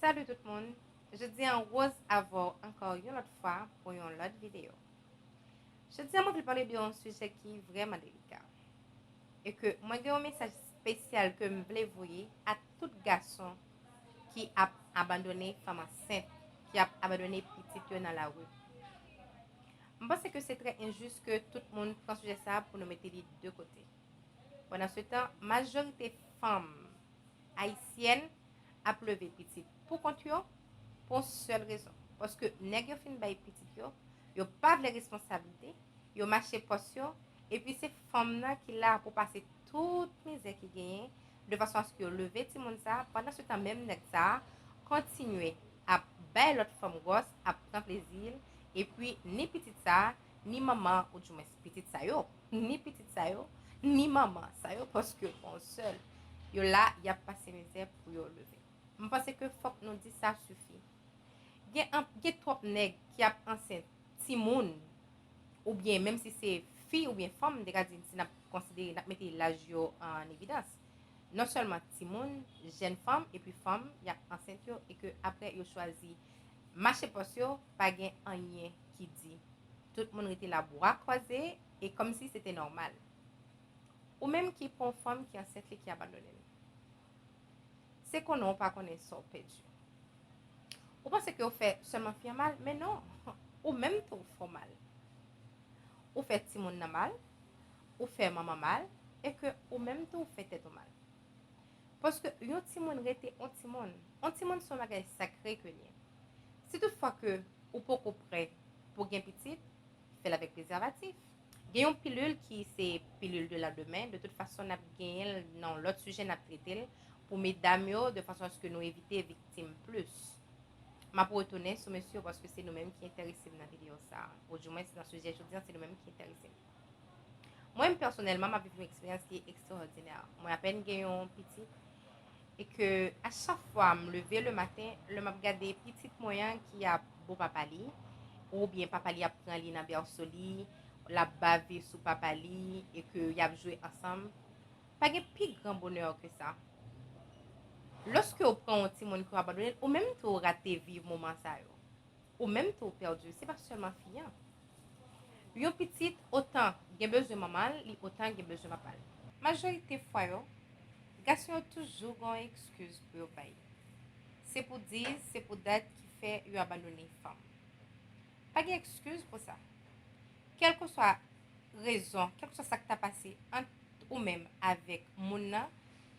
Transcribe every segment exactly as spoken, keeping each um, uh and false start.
Salut tout moun! Jodi a Rose avè w ankò yon lòt fwa pou yon lòt videyo. Jodi a mwen vle pale de yon sijè ki vrèman delika. E ke mwen gen yon mesaj espesyal ke m vle voye a tout gason ki ap abandone fanm ansent, ki ap abandone pitit yo nan lari. M panse ke se trè enjis ke tout moun pran sijè sa a pou nou mete li de kote. Pandan se tan, majorite fanm ayisyèn ap leve pitit pou kont yo, pou yon sèl rezon. Paske nèg yo fin bay pitit yo, yo pa vle responsablite, yo mache pòs yo, epi se fanm nan ki la pou pase tout mizè ki genyen, de fason aske yo leve timoun sa, pandan se tan menm nèg sa kontinye ap bay lòt fanm gwòs, ap pran plezi l, epi ni pitit sa, ni manman, ou dimwens pitit sa yo, ni pitit sa yo, ni manman sa yo, paske bon sèl, yo la, y ap pase mizè pou yo leve. M panse ke fòk nou di sa sifi. Gen, gen twòp nèg ki ap ansent timoun, oubyen menm si se fi oubyen fanm, m te ka di, si n ap konsidere, n ap mete laj yo an evidans. Non sèlman timoun, jèn fanm, epi fanm, y ap ansent yo, e ke apre yo chwazi mache pòs yo, pa gen anyen ki di. Tout moun rete la bra kwaze, e kòmsi se te nòmal. Ou menm ki pran yon fanm ki ansent li ki abandone l. Se konnen w pa konnen sa w pèdi. Ou panse ke w fè sèlman fi an mal, men non, ou menm tou w fè w mal. Ou fè timoun nan mal, ou fè manman mal, e ke ou menm tou w fè tèt ou mal. Paske yon timoun rete yon timoun. Yon timoun se yon bagay sakre ke l ye. Si toutfwa ke ou poko prè pou gen pitit, fè l avèk prezèvatif. Gen yon pilil ki se pilil de la demen. De tout fason, n ap genyen l nan yon lòt sijè, n ap trete l pou medam yo, de fason aske nou evite viktim plis. M ap retounen sou mesye yo paske se nou menm ki enterese m nan videyo sa a. Ou dimwens nan sijè jodi a, se nou menm ki enterese m. Mwen menm pèsonèlman, m ap viv yon eksperyans ki ekstraòdinè. Mwen apèn gen yon pitit, e ke a chak fwa m leve le maten, lè m ap gade pitit mwen an ki ap bo papa li, oubyen papa li ap pran li nan bèso li, l ap bave sou papa li, e ke y ap jwe ansanm, pa gen pi gran bonè ke sa. Lòske w pran yon timoun ke w abandone l, ou menm tou w rate viv moman sa yo. Ou menm tou w pèdi, se pa sèlman fi an. Yon pitit otan gen bezwen manman l, li otan gen bezwen papa l. Majorite fwa yo, gason yo toujou gen yon ekskiz pou yo bay. Se pou diz, se pou dat ki fè yo abandone fanm. Pa gen ekskiz pou sa. Kèlkeswa rezon, kèlkeswa sa k ta pase ant ou menm avèk moun nan,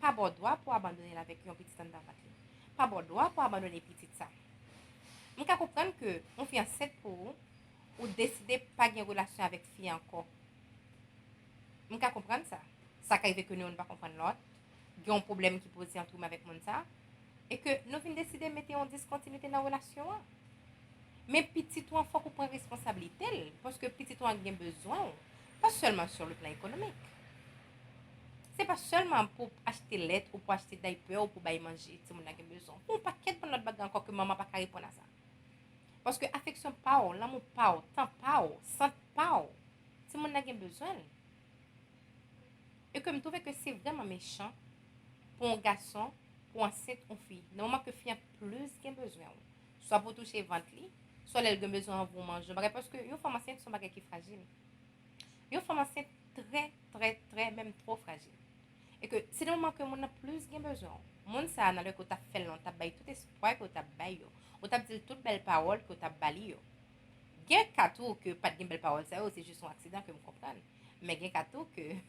pa ba w dwa pou w abandone l avèk yon pitit anndan vant li. Pa ba w dwa pou w abandone pitit sa. M ka konprann ke yon fi ansent pou ou, ou deside pa gen relasyon avèk fi a ankò. M ka konprann sa. Sa ka rive ke nou youn pa konprann lòt, gen yon pwoblèm ki poze ant ou menm avèk moun sa, e ke nou vin deside mete yon diskontinite nan relasyon an. Men pitit ou an, fòk ou pran responsablite l, paske pitit ou an gen bezwen w, pa sèlman sur le plan économique. Se pa sèlman pou achte lèt ou pou achte daypè ou pou bay manje timoun nan gen bezwen w. Pou yon pakèt bann lòt bagay ankò ke manman pa ka reponn a sa. Paske afeksyon pa w, lanmou pa w, tan pa w, sant pa w, timoun nan gen bezwen l. E ke m twouve ke se vrèman mechan pou yon gason, pou w ansent yon fi, nan moman ke fi an plis gen bezwen w. Swa pou w touche vant li, swa lè l gen bezwen anvi w manje yon bagay, paske yon fanm ansent se yon bagay ki frajil. Yon fanm ansent trè, trè, trè, menm twò frajil. E ke se nan moman ke moun nan plis gen bezwen w. Moun sa a, nan lè ke w t ap fè l lan, w t ap bay tout espwa ke w t ap bay yo. Ou t ap di l tout bèl pawòl ke w t ap ba li yo. Gen ka tou ke pa t gen bèl pawòl sa yo, se jis yon aksidan ke m konprann. Men gen ka tou ke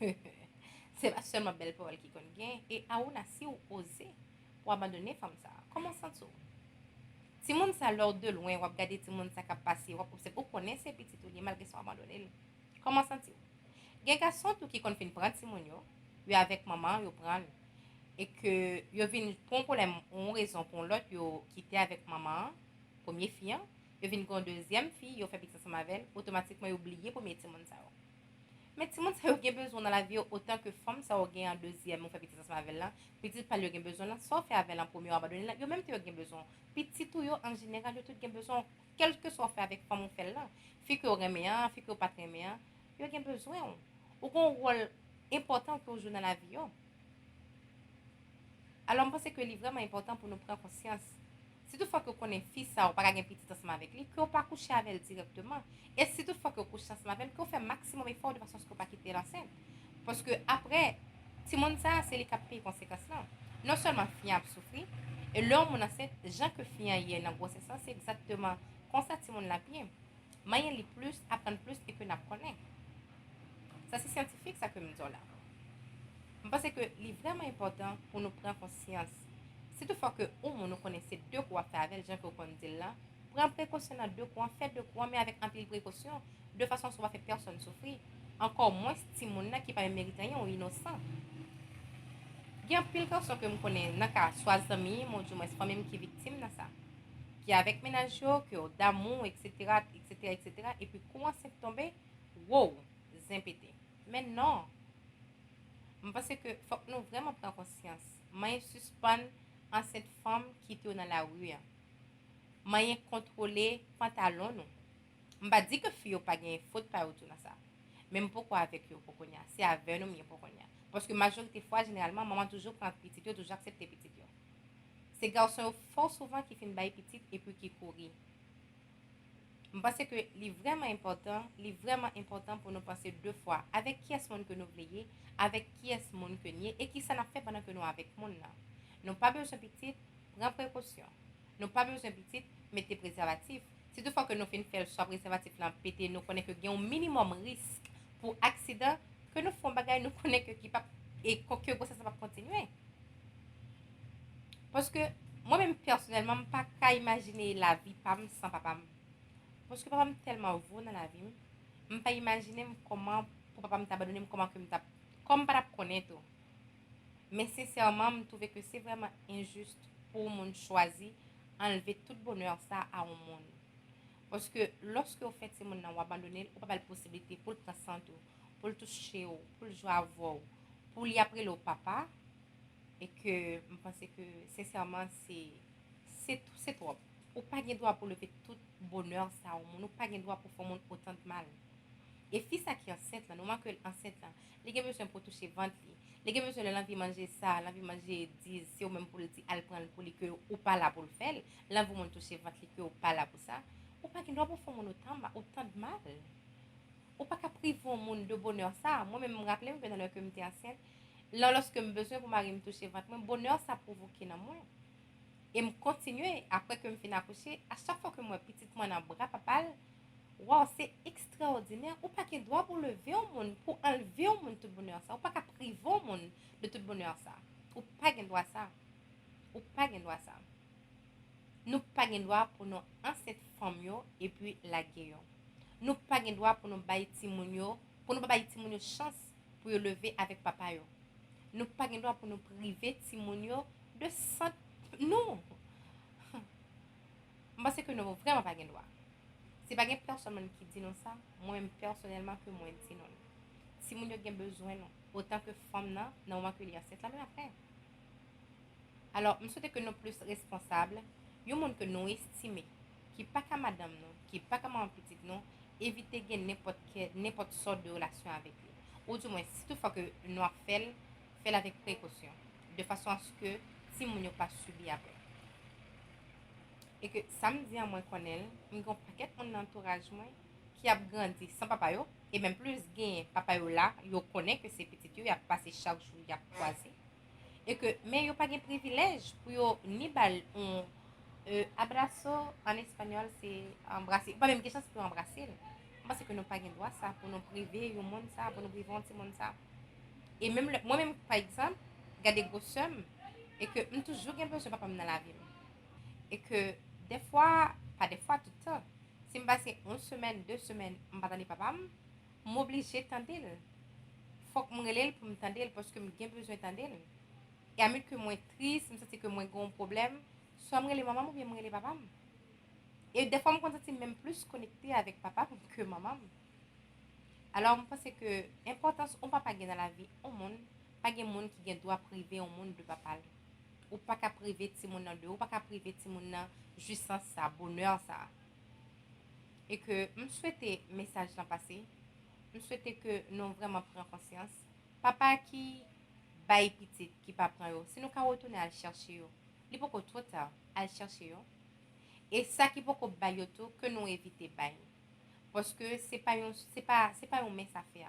se pa sèlman bèl pawòl ki konn gen. E a ou na si w oze pou abandone fanm sa a. Kòman w santi w? Timoun sa, lè w de lwen, w ap gade timoun sa k ap pase, w ap obsève, ou konnen se pitit ou li ye, malgre sa w abandone l. Kòman w santi w? Gen gason tou ki konn fin pran timoun yo, yo avèk manman, yo pran l. E ke yo vin pou yon pwoblèm, yon rezon pou yon lòt, yo kite avèk manman an, premye fi an, yo vin gen yon dezyèm fi, yo fè pitit ansanm avè l, otomatikman yo bliye premye timoun sa yo. Men timoun sa yo gen bezwen w nan lavi yo otan ke fanm sa yo gen an dezyèm ou fè pitit ansanm avè l lan, pitit pa l yo gen bezwen w lan, sa w fè avè l an premye w abandone l lan, yo menm tou yo gen bezwen w. Pitit ou yo, an jeneral, yo tout gen bezwen w, kèlkeswa w fè avèk fanm ou fè l lan. Fi ke w renmen an, fi ke w pa t renmen an, yo gen bezwen w. Ou gen yon wòl enpòtan ke w jwe nan lavi yo. Alò, m panse ke li vrèman enpòtan pou nou pran konsyans Si toutfwa ke w konnen fi sa a, ou pa ka gen pitit ansanm avèk li, ke w pa kouche avè l dirèkteman. E si toutfwa ke w kouche ansanm avè l, ke w fè maksimòm efò de fason aske w pa kite l ansent. Paske apre, timoun sa a, se li k ap peye konsekans lan. Non sèlman fi an ap soufri, e lè yon moun ansent, jan ke fi an ye nan gwosès lan, se egzakteman konsa timoun la ap ye. Manyen li plis, aprann plis e ke n ap konnen. Sa se syantifik sa ke m di w la. M panse ke li vrèman enpòtan pou nou pran konsyans. Si toutfwa ke yon moun ou konnen se de kou w ap fè avè l, jan ke w konn di l lan, pran prekosyon nan de kou an, fè de kou an, men avèk anpil prekosyon, de fason aske w pa fè pèsonn soufri. Ankò mwens timoun nan ki pa menm merite anyen, ou inosan. Gen anpil gason ke m konnen nan ka swa zanmi m, oudimwens fanmi m ki viktim nan sa. Ki avèk mennaj yo, ke yo damou, etsetera, etsetera, etsetera, epi kou ansent tonbe, wow, zen pete. Men non! M panse ke fòk nou vrèman pran konsyans. Manyen sispann ansent fanm kite yo nan lari an. Manyen kontwole pantalon nou. M pa di ke fi yo pa gen fot pa yo tou nan sa. Men m poko avèk yo pou kounye a. Se avè nou m ye pou kounye a. Paske majorite fwa, jeneralman, manman toujou pran pitit yo, toujou aksepte pitit yo. Se gason yo fò souvan ki fin bay pitit epi ki kouri. M panse ke li vrèman enpòtan, li vrèman enpòtan pou nou panse de fwa avèk kiyès moun ke nou vle ye, avèk kiyès moun ke n ye, e kisa n ap fè pandan ke nou avèk moun nan. Nou pa bezwen pitit, pran prekosyon. Nou pa bezwen pitit, mete prezèvatif. Si toutfwa ke nou fin fè l, swa prezèvatif lan pete, nou konnen ke gen yon minimòm risk pou aksidan, ke nou fè yon bagay nou konnen ke ki p ap, e ke gwosès la p ap kontinye. Paske mwen menm pèsonèlman, m pa ka imajine lavi pa m san papa m. Paske papa m tèlman vo nan lavi m, m pa imajine m kòman pou papa m ta abandone m, kòman ke m t ap, kòman m pa t ap konnen tou. Men sensèman, m twouve ke se vrèman enjis pou yon moun chwazi anlve tout bonè sa a yon moun. Paske lòske w fè timoun nan, w abandone l, ou pa ba l posiblite pou l pran san tou, pou l touche w, pou l jwe avè w, pou li ap rele w papa, e ke m panse ke, sensèman, se, se, se twòp. Ou pa gen dwa pou leve tout bonè sa a yon moun, ou pa gen dwa pou fè yon moun otan de mal. E fi sa ki ansent lan, nou manke l ansent lan, li gen bezwen pou w touche vant li. Li gen bezwen lè l anvi manje sa, l anvi manje diz, se ou menm pou l di al pran l pou li, ke ou pa la pou l fè l. L anvi yon moun touche vant li, ke ou pa la pou sa. Ou pa gen dwa pou w fè yon moun otan ma-, otan de mal. Ou pa ka prive yon moun de bonè sa. Mwen menm, m raple m ke nan lè ke m te ansent, lè, lòske m bezwen pou mari m touche vant mwen, bonè sa pwovoke nan mwen. E m kontinye, apre ke m fin akouche, a chak fwa ke m wè pitit mwen nan bra papa l, waw, se ekstraòdinè. Ou pa gen dwa pou leve yon moun, pou anlve yon moun tout bonè sa. Ou pa ka prive yon moun de tout bonè sa. Ou pa gen dwa sa. Ou pa gen dwa sa. Nou pa gen dwa pou nou ansent fanm yo epi lage yo. Nou pa gen dwa pou nou bay timoun yo, pou nou pa bay timoun yo chans pou yo leve avèk papa yo. Nou pa gen dwa pou nou prive timoun yo de sant nou. M panse ke nou vrèman pa gen dwa. Se pa gen pèsonn moun ki di nou sa, mwen menm pèsonèlman ke mwen di nou l. Timoun yo gen bezwen nou, otan ke fanm nan, nan moman ke li ansent la, men apre. Alò, m swete ke nou plis responsab, yon moun ke nou estime, ki pa ka madanm nou, ki pa ka manman pitit nou, evite gen nenpòt ke, nenpòt sòt de relasyon avèk li. Oudimwen, si toutfwa ke nou ap fè l, fè l avèk prekosyon, de fason aske timoun yo pa sibi apre. E ke sa m di an, mwen konnen l, m gen yon pakèt moun nan antouraj mwen ki ap grandi san papa yo, e menm plis, gen papa yo la, yo konnen ke se pitit yo, y ap pase chak jou, y ap kwaze. E ke, men yo pa gen privilèj pou yo ni ba l yon, euh, abrazo, an espanyòl, se anbrase. Yo pa menm gen chans pou yo anbrase l. M panse ke nou pa gen dwa sa, pou nou prive yon moun sa, pou nou prive yon timoun sa. E menm lè, mwen menm, pa egzanp, gade gwosè m, e ke m toujou gen bezwen papa m nan lavi m. E ke dèfwa, pa dèfwa, tout tan, si m pase yon semèn, de semèn, m pa tande papa m, m oblije tande l. Fòk m rele l pou m tande l, paske m gen bezwen tande l. E amit ke mwen tris, m santi ke mwen gen yon pwoblèm, swa m rele manman m oubyen m rele papa m. E dèfwa m konn santi m menm plis konekte avèk papa m ke manman m. Alò, m panse ke enpòtans yon papa gen nan lavi yon moun, pa gen moun ki gen dwa prive yon moun de papa l. Ou pa ka prive timoun nan de ou, ou pa ka prive timoun nan jwisans sa, bonè sa. E ke m swete mesaj lan pase, m swete ke nou vrèman pran konsyans. Papa ki bay pitit ki pa pran yo, si nou ka retounen al chèche yo, li poko twò ta, al chèche yo. E sa ki poko bay yo tou, ke nou evite bay. Paske se pa yon, se pa, se pa yon mens afè.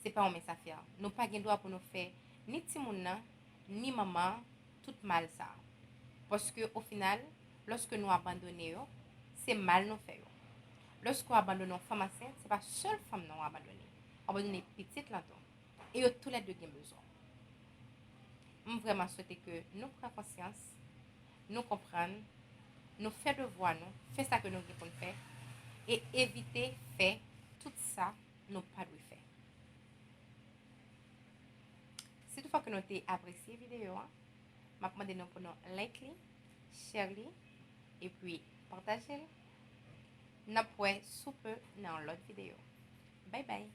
Se pa yon mens afè. Nou pa gen dwa pou nou fè ni timoun nan, ni manman an, tout mal sa. Paske o final, lòske nou abandone yo, se mal nou fè yo. Lòske w abandone yon fanm ansent, se pa sèl fanm nan w abandone. W abandone pitit lan tou. E yo toulède gen bezwen w. M vrèman swete ke nou pran konsyans, nou konprann, nou fè devwa nou, fè sa ke nou gen pou n fè, e evite fè tout sa nou pa dwe fè. Si toutfwa ke nou te apresye videyo a, m ap mande nou pou nou like li, share li, epi pataje l. N ap wè sou pe nan yon lòt videyo. Bye bye!